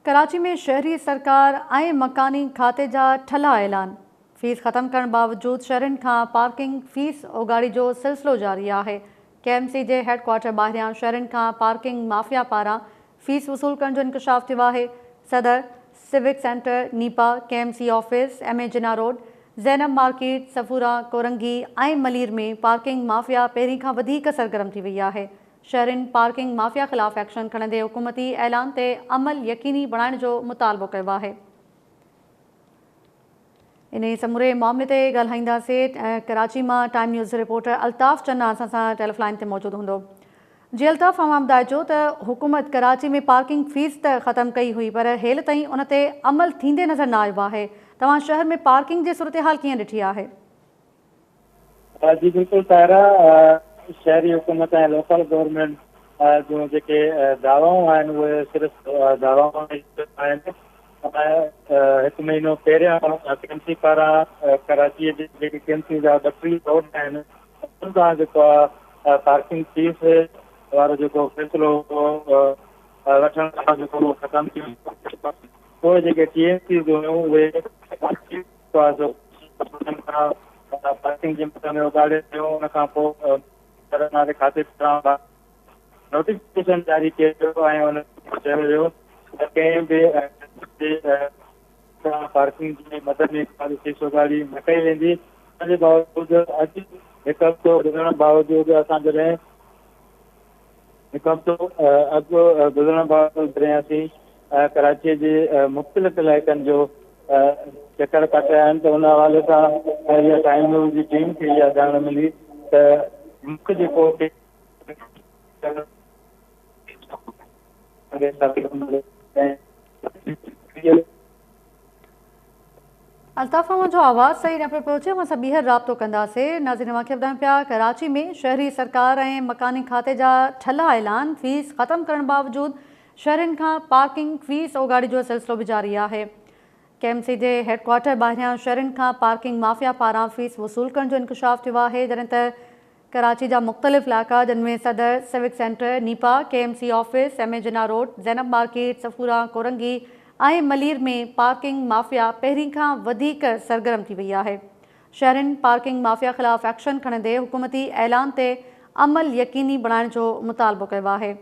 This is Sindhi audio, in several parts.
ڪراچي ۾ شهري سرڪار ۽ مڪاني کاتي جا ٺلها اعلان، فيس ختم ڪرڻ باوجود شهرين کان پارڪنگ فيس اوڳاڙي جو سلسلو جاري آهي. ڪي ايم سي جي هيڊ ڪوارٽر ٻاهريان شهرين کان پارڪنگ مافيا پاران فيس وصول ڪرڻ جو انڪشاف ٿيو آهي. Saddar, civic centre, NEPA, K M C office, M A Jinnah road, Zainab market, Safoora Korangi ۽ Malir ۾ parking mafia پهرين کان وڌيڪ سرگرم ٿي وئي آهي. شهرين پارڪنگ مافيا خلاف ايڪشن کڻندي حڪومتي اعلان تي عمل يقيني بڻائڻ جو مطالبو ڪيو آهي. انهي سموري معاملي تي ڳالهائينداسين ڪراچي مان time news reporter Altaf Channa اسان سان ٽيليف لائين تي موجود هوندو. جي الطاف اوهان ٻڌائجو ته حڪومت ڪراچي ۾ پارڪنگ فيس ته ختم ڪئي هئي پر هيل تائين ان تي عمل ٿيندي نظر نه آيو آهي توهان شهر ۾ پارڪنگ جي صورتحال ڪيئن ڏٺي آهي؟ جي بلڪل طاهره، شهري حڪومت ۽ لوڪل گورنمينٽ جون جيڪي دعوائون آهن اهي صرف دعوائون آهن. هڪ مهينو پهريان ڪي ايم سي پاران ڪراچي جي جيڪي ڪي ايم سي جا 32 روڊ آهن انهن تان جيڪو آهي پارڪنگ فيس وارو جيڪو فيصلو وٺڻ کان جيڪو ختم ٿي ويو. پوء جيڪي ٽي ايم سيز هيون اهي پارڪنگ جي مد ۾ اوڳاڙي ويو ان کان پوء واري کاتي پاران نوٽيفڪيشن جاري ڪيو ويو ۽ ان چيو ويو ته ڪنهن به پارڪنگ جي مد ۾ فيس اوڳاڙي نه ڪئي ويندي. ان جي باوجود اڄ هڪ هفتو گذرڻ باوجود اسان جڏهن هڪ هفتو اڳ گذرڻ باوجود جڏهن اسين ڪراچيء جي مختلف علائقن جو چڪر ڪاٽيا آهن ته ان حوالي سان اها ٽائيم نيوز جي ٽيم کي اها ڄاڻ ملي ته مک جيڪو الطاف اوهان جو آواز صحيح نه پيو پهچي اوهان سان ٻيهر رابطو ڪنداسين. ناظرين اوهان کي ٻڌايون پيا ڪراچي ۾ شهري سرڪار ۽ مڪاني کاتي جا ٺلها اعلان فيس ختم ڪرڻ باوجود شهرين کان پارڪنگ فيس اوڳاڙي جو سلسلو به جاري آهي. ڪي ايم سي جي هيڊ ڪوارٽر ٻاهريان شهرين کان پارڪنگ مافيا پاران فيس وصول ڪرڻ جو انڪشاف ٿيو آهي جڏهن ته ڪراچي جا مختلف علائقا جن ۾ Saddar, civic centre, NEPA, K M C office, M A Jinnah road, Zainab market, Safoora Korangi ۽ Malir ۾ parking mafia پهرين کان وڌيڪ سرگرم ٿي وئي آهي. شهرين پارڪنگ مافيا خلاف ايڪشن کڻندي حڪومتي اعلان تي عمل يقيني بڻائڻ جو مطالبو ڪيو آهي.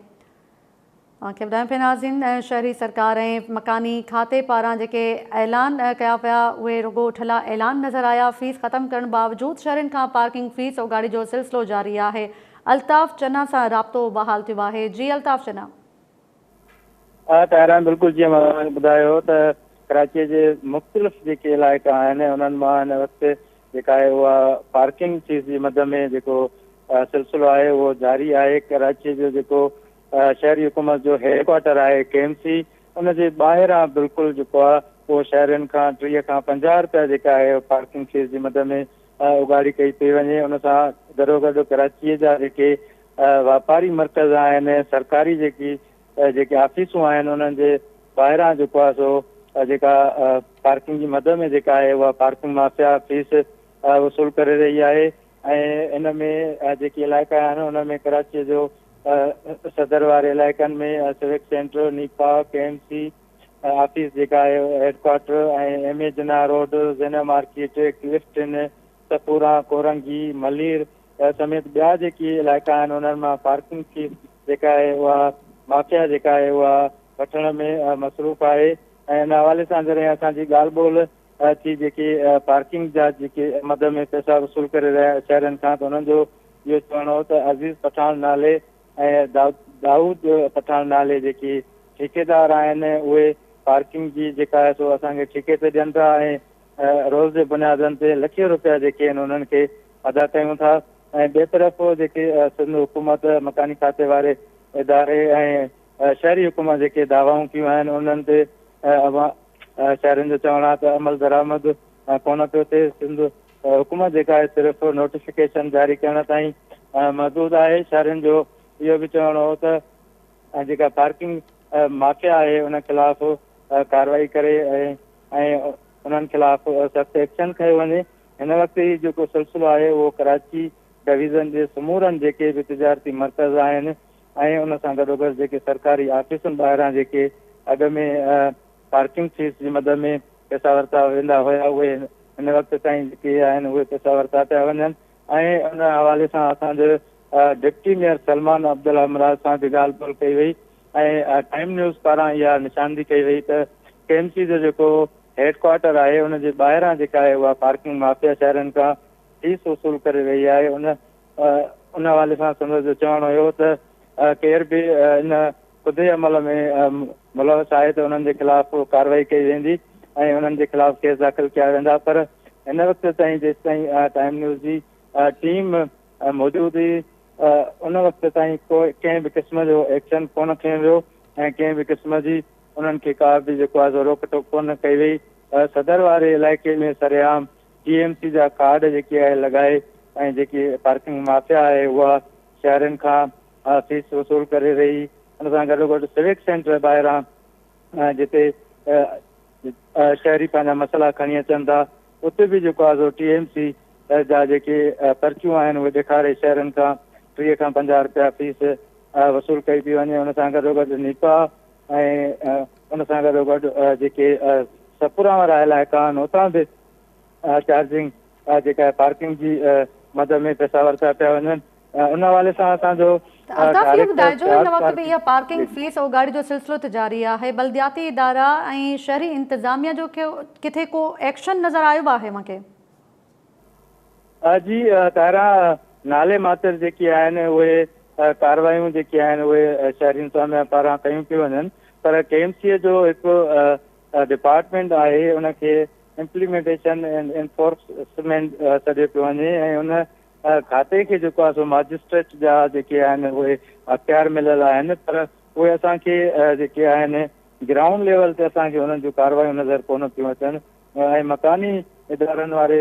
اوهان کي ٻڌايون پيا ناظرين شهري سرڪار ۽ مڪاني کاتي پاران جيڪي اعلان ڪيا ويا اهي رڳو ٺلها اعلان نظر آيا فيس ختم ڪرڻ باوجود شهرين کان پارڪنگ فيس اوڳاڙي جو سلسلو جاري آهي الطاف چنا سان رابطو بحال ٿيو آهي جي الطاف چنا. ها طاهره بلڪل جيئن مان اوهان کي ٻڌايو ته ڪراچي جي مختلف جيڪي علائقا آهن انهن مان هن وقت جيڪا آهي اها پارڪنگ فيس جي مد ۾ جيڪو سلسلو آهي اهو جاري آهي ڪراچي جو جيڪو شهري حڪومت جو هيڊ ڪوارٽر آهي ڪي ايم سي ان جي ٻاهران بلڪل جيڪو آهي اهو شهرين کان 30 کان 50 رپيا جيڪا آهي پارڪنگ فيس جي مد ۾ اوڳاڙي ڪئي پئي وڃي ان سان گڏوگڏ ڪراچي جا جيڪي واپاري مرڪز آهن سرڪاري جيڪي جيڪي آفيسون آهن انهن جي ٻاهران جيڪو آهي سو جيڪا پارڪنگ جي مد ۾ جيڪا آهي اها پارڪنگ مافيا فيس وصول ڪري رهي آهي ۽ ان ۾ جيڪي علائقا آهن ان ۾ ڪراچي جو صدر واري علائقن ۾ civic centre, NEPA, K M C office جيڪا آهي head quarter ۽ M A Jinnah road, Zainab market, Clifton, Safoora, Korangi, Malir سميت ٻيا جيڪي علائقا آهن انهن مان پارڪنگ فيس جيڪا آهي اها مافيا جيڪا آهي اها وٺڻ ۾ مصروف آهي ۽ ان حوالي سان جڏهن اسان جي ڳالهه ٻولهه ٿي جيڪي پارڪنگ جا جيڪي مد ۾ پئسا وصول ڪري رهيا شهرين کان ته انهن جو اهو چوڻ هو ته عزيز پٺاڻ نالي ۽ دائود پٺاڻ نالي جيڪي ٺيڪيدار آهن اهي پارڪنگ جي جيڪا آهي سو اسان کي ٺيڪي تي ڏين ٿا ۽ روز جي بنيادن تي لکين روپيا جيڪي آهن انهن کي ادا ڪيون ٿا ۽ ٻئي طرف جيڪي سنڌ حڪومت مڪاني کاتي واري اداري ۽ شهري حڪومت جيڪي دعوائون ڪيون آهن انهن تي شهرين جو چوڻ آهي ته عمل درآمد ڪونه پيو ٿئي، سنڌ حڪومت جيڪا آهي صرف نوٽيفڪيشن جاري ڪرڻ تائين محدود آهي، شهرين جو اهو به چوڻ هو ته جيڪا پارڪنگ مافيا آهي ان خلاف ڪارروائي ڪري ۽ انهن خلاف سخت ايڪشن کنيو وڃي، هن وقت هي جيڪو سلسلو آهي اهو ڪراچي ڊويزن جي سمورن جيڪي به تجارتي مرڪز آهن ۽ ان سان گڏوگڏ جيڪي سرڪاري آفيسن ٻاهران جيڪي اڳ ۾ پارڪنگ فيس جي مد ۾ پئسا ورتا ويندا هيا، اهي هن وقت تائين جيڪي آهن اهي پئسا ورتا پيا وڃن. ۽ ان حوالي سان اسان جو ڊپٽي ميئر سلمان عبدالله مراد سان به ڳالهه ٻولهه ڪئي وئي ۽ ٽائيم نيوز پاران اها نشاندهي ڪئي وئي ته ڪي ايم سي جو جيڪو هيڊ ڪوارٽر آهي ان جي ٻاهران جيڪا آهي اها پارڪنگ مافيا شهرين کان فيس وصول ڪري رهي آهي. ان حوالي سان سندس جو چوڻ هيو ته ڪير به ان ڪڌي عمل ۾ ملوث آهي ته انهن جي خلاف ڪارروائي ڪئي ويندي ۽ انهن جي خلاف ڪيس داخل ڪيا ويندا، پر هن وقت تائين جيستائين ٽائيم نيوز جي ٽيم موجود هئي ان وقت تائين ڪو ڪنهن به قسم جو ايڪشن ڪونه کنيو ويو ۽ ڪنهن به قسم جي انهن کي ڪا به جيڪو آهي سو روڪ ٽوڪ ڪونه ڪئي وئي. صدر واري علائقي ۾ سرعام ٽي ايم سي جا ڪارڊ جيڪي آهي لڳائي ۽ جيڪي پارڪنگ مافيا آهي اها شهرين کان فيس وصول ڪري رهي. ان سان گڏوگڏ سوڪ سينٽر ٻاهران جتي شهري پنهنجا مسئلا کڻي اچن ٿا اتي به جيڪو آهي سو ٽي ايم سي جا جيڪي پرچيون آهن اهي ڏيکاري شهرين کان 30 کان 50 رپيا فيس وصول ڪئي پئي وڃي. ان سان گڏوگڏ نيپا ۽ ان سان گڏوگڏ جيڪي سپورا وارا علائقا آهن اتان به چارجنگ جيڪا پارڪنگ جي مد ۾ پئسا ورتا پيا وڃن. ان حوالي سان اسان جو ته الطاف اهو ٻڌائجو هن وقت به اها پارڪنگ فيس اوڳاڙي جو سلسلو ته جاري آهي، بلدياتي ادارا ۽ شهري انتظاميا جو ڪٿي ڪو ايڪشن نظر آيو به آهي اوهان کي؟ جي طاهره، نالي ماتر جيڪي آهن اهي ڪارروايون جيڪي آهن اهي شهري انتظاميا پاران ڪيون پيون وڃن، پر ڪي ايم سي جو هڪ ڊپارٽمينٽ آهي ان کي امپليمينٽيشن اينڊ انفورسمينٽ سڏيو پيو وڃي ۽ ان کاتي کي جيڪو آهي سو ماجسٽريٽ جا جيڪي آهن اهي اختيار مليل آهن، پر اهي اسان کي جيڪي آهن گرائونڊ ليول تي اسان کي انهن جون ڪارروايون نظر ڪونه پيون اچن ۽ مڪاني ادارن واري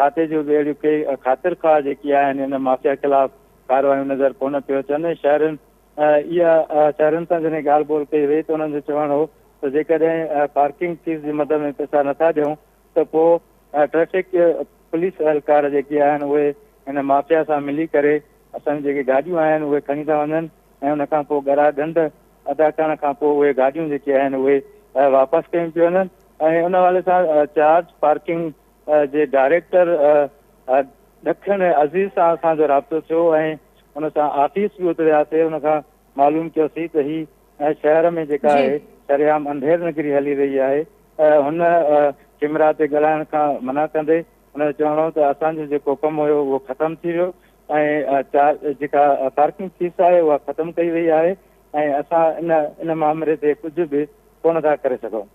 کاتي جون به اهڙيون ڪي خاطر خواهه جيڪي آهن ان مافيا خلاف ڪارروايون نظر ڪونه پيون اچن. شهرين اها شهرين سان جڏهن ڳالهه ٻولهه ڪئي وئي ته انهن جو چوڻ هو ته جيڪڏهن پارڪنگ فيس جي مد ۾ پئسا نٿا ڏيون ته پوء ٽريفڪ پوليس اهلڪار جيڪي آهن اهي هن مافيا سان ملي ڪري اسان جون جيڪي گاڏيون آهن اهي کڻي ٿا وڃن ۽ ان کان پوء ڳرا ڏنڊ ادا ڪرڻ کان پوء اهي گاڏيون جيڪي آهن اهي واپس ڪيون پيون وڃن. ۽ ان حوالي سان چارج پارڪنگ جي ڊائريڪٽر ڏکڻ عزيز سان اسان جو رابطو ٿيو ۽ ان سان آفيس به اتي وياسي، ان کان معلوم ڪيوسين ته هي شهر ۾ جيڪا آهي سرعام انڌير نگري هلي رهي آهي. هن ڪيمرا تي ڳالهائڻ کان منع ڪندي هن جو چوڻ هو ته اسان جو جيڪو ڪم هيو اهو ختم ٿي ويو ۽ جيڪا پارڪنگ فيس آهي اها ختم ڪئي وئي آهي ۽ اسان ان ان مامري تي ڪجهه به ڪونه ٿا ڪري سگهون.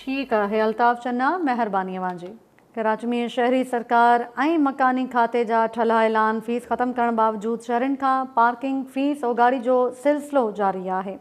ٺيڪ آهي الطاف چنا مهرباني اوهان جي. ڪراچي ۾ شهري سرڪار ۽ مڪاني کاتي جا ٺلها اعلان، فيس ختم ڪرڻ باوجود شهرين کان پارڪنگ فيس اوڳاڙي جو سلسلو جاري آهي.